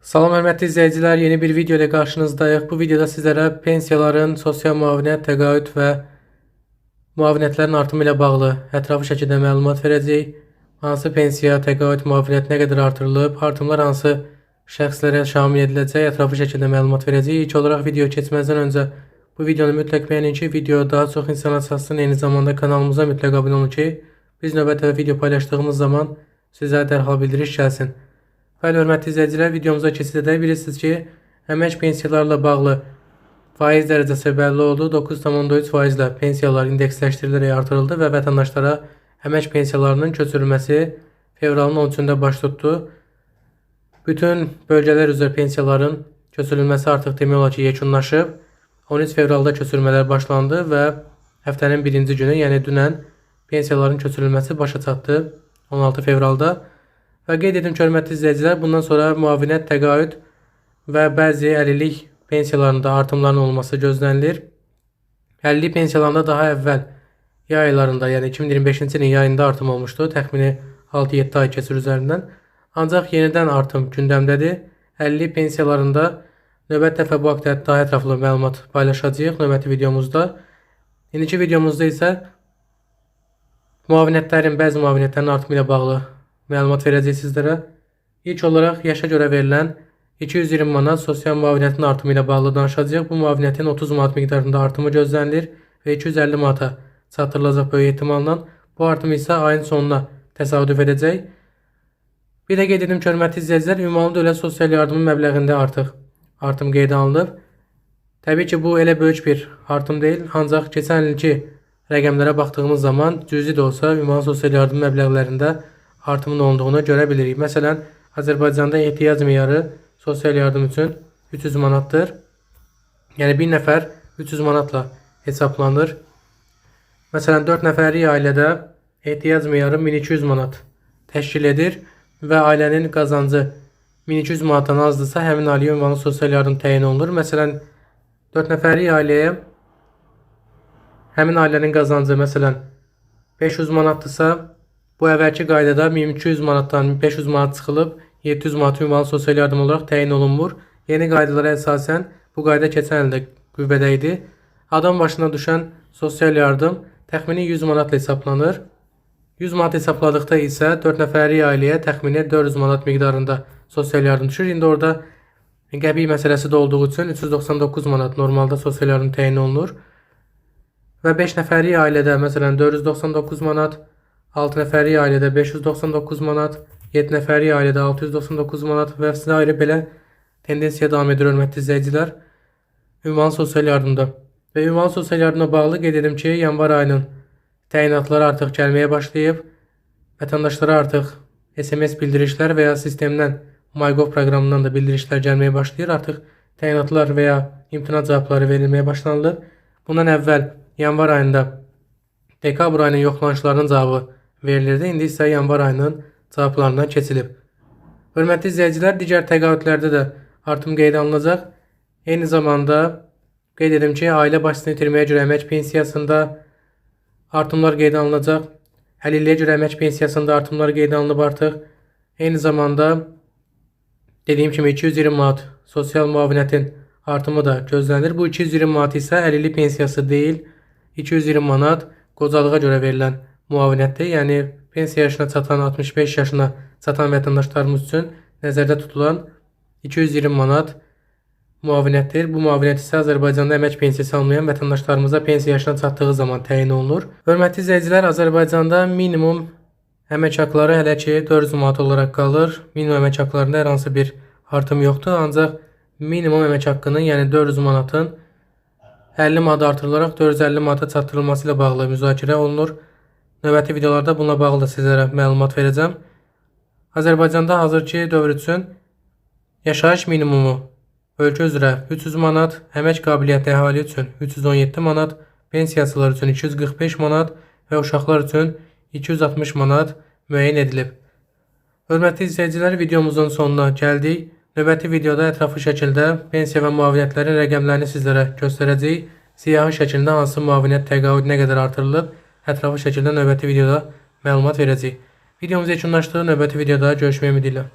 Salam hörmətli izləyicilər, yeni bir video ilə qarşınızdayıq. Bu videoda sizlərə pensiyaların, sosial müavinət, təqaüd və müavinətlərin artımı ilə bağlı ətraflı şəkildə məlumat verəcəyik. Hansı pensiya, təqaüd, müavinət nə qədər artırılıb, artımlar hansı şəxslərə şamil ediləcək, ətraflı şəkildə məlumat verəcəyik. İlk olaraq video keçməzdən öncə bu videonu mütləq bəyənin ki, video daha çox insana çatsın. Eyni zamanda kanalımıza mütləq abunə olun ki, biz növbəti video paylaşdığımız zaman sizə dərhal bildiriş gəlsin. Bəli, hörmətli izləyicilər, videomuza keçid edək. Bilirsiniz ki, əmək pensiyalarla bağlı faiz dərəcəsi bəlli oldu. 9,3 faizlə pensiyalar indeksləşdirilərək artırıldı və vətəndaşlara əmək pensiyalarının köçürülməsi fevralın 13-də baş tutdu. Bütün bölgələr üzrə pensiyaların köçürülməsi artıq demək olar ki, yekunlaşıb. 13 fevralda köçürmələr başlandı və həftənin birinci günü, yəni dünən pensiyaların köçürülməsi başa çatdı 16 fevralda. Və qeyd edim ki, hörmətli izləyicilər, bundan sonra müavinət, təqaüd və bəzi əlillik pensiyalarında artımların olması gözlənilir. Əlillik pensiyalarında daha əvvəl yay aylarında, yəni 2025-ci ilin yayında artım olmuşdu. Təxmini 6-7 ay keçir üzərindən. Ancaq yenidən artım gündəmdədir. Əlillik pensiyalarında növbəti dəfə bu haqda daha ətraflı məlumat paylaşacağıq növbəti videomuzda. İndiki videomuzda isə müavinətlərin, bəzi müavinətlərin artımı ilə bağlı məlumat verəcəyik sizlərə. İlk olaraq yaşa görə verilən 220 manat sosial müavinətin artımı ilə bağlı danışacağıq. Bu müavinətin 30 manat miqdarında artımı gözlənilir və 250 manata çatdırılacaq böyük ehtimalla. Bu artım isə ayın sonuna təsadüf edəcək. Bir də qeyd edim ki, hörmətli izləyicilər, ünvanlı dövlət sosial yardımı məbləğində artıq artım qeydə alınıb. Təbii ki, bu elə böyük bir artım deyil, ancaq keçən ilki rəqəmlərə baxdığımız zaman cüzi də olsa ünvanlı sosial yardım məbləğlərində artımın olduğunu görə bilirik. Məsələn, Azərbaycanda ehtiyac meyarı sosial yardım üçün 300 manatdır. Yəni bir nəfər 300 manatla hesablanır. Məsələn, 4 nəfərlik ailədə ehtiyac meyarı 1200 manat təşkil edir və ailənin qazancı 1200 manatdan azdırsa, həmin ailəyə ünvanlı sosial yardım təyin olunur. Məsələn, 4 nəfərlik ailəyə həmin ailənin qazancı məsələn 500 manatdırsa, bu əvvəlki qaydada 1200 manatdan 500 manat çıxılıb 700 manat ünvanlı sosial yardım olaraq təyin olunmur. Yeni qaydalara əsasən bu qayda keçən ildə qüvvədə idi. Adam başına düşən sosial yardım təxmini 100 manatla hesablanır. 100 manat hesabladıqda isə 4 nəfərlik ailəyə təxmini 400 manat miqdarında sosial yardım düşür. İndi orada qəpik məsələsi də olduğu üçün 399 manat normalda sosial yardım təyin olunur. Və 5 nəfərlik ailədə məsələn 499 manat, 6 nəfərlik ailədə 599 manat, 7 nəfərlik ailədə 699 manat və sairə belə tendensiya davam edir hörmətli izləyicilər. Ünvanlı sosial yardımda. Və ünvanlı sosial yardımla bağlı qeyd edim ki, yanvar ayının təyinatları artıq gəlməyə başlayıb. Vətəndaşlara artıq SMS bildirişlər və ya sistemdən MyGov proqramından da bildirişlər gəlməyə başlayır. Artıq təyinatlar və ya imtina cavabları verilməyə başlanılır. Bundan əvvəl yanvar ayında dekabr ayının yoxlanışlarının cavabı verilirdi. İndi isə yanvar ayının cavablarından keçilib. Hörmətli izləyicilər, digər təqaüdlərdə də artım qeydə alınacaq. Eyni zamanda qeyd edim ki, ailə başçısını itirməyə görə əmək pensiyasında artımlar qeydə alınacaq. Əlilliyə görə əmək pensiyasında artımlar qeydə alınıb artıq. Eyni zamanda dediyim kimi 220 manat sosial müavinətin artımı da gözlənilir. Bu 220 manat isə əlillik pensiyası deyil, 220 manat qocalığa görə verilən müavinətdir. Yəni pensiya yaşına çatan 65 yaşına çatan vətəndaşlarımız üçün nəzərdə tutulan 220 manat müavinətdir. Bu müavinət isə Azərbaycanda əmək pensiyası almayan vətəndaşlarımıza pensiya yaşına çatdığı zaman təyin olunur. Hörmətli izləyicilər, Azərbaycanda minimum əmək haqları hələ ki 400 manat olaraq qalır. Minimum əmək haqlarında hər hansı bir artım yoxdur. Ancaq minimum əmək haqqının, yəni 400 manatın 50 manat artırılaraq 450 manata çatdırılması ilə bağlı müzakirə olunur. Növbəti videolarda bununla bağlı da sizlərə məlumat verəcəm. Azərbaycanda hazırki dövr üçün yaşayış minimumu ölkə üzrə 300 manat, əmək qabiliyyətli əhali üçün 317 manat, pensiyaçılar üçün 245 manat və uşaqlar üçün 260 manat müəyyən edilib. Hörmətli izləyicilər, videomuzun sonuna gəldik. Növbəti videoda ətraflı şəkildə pensiya və müavinətlərin rəqəmlərini sizlərə göstərəcəyik. Siyahı şəklində hansı müavinət, təqaüd nə qədər artırılıb, ətraflı şəkildə növbəti videoda məlumat verəcəyik. Videomuz yekunlaşdı. Növbəti videoda görüşmək ümidi ilə.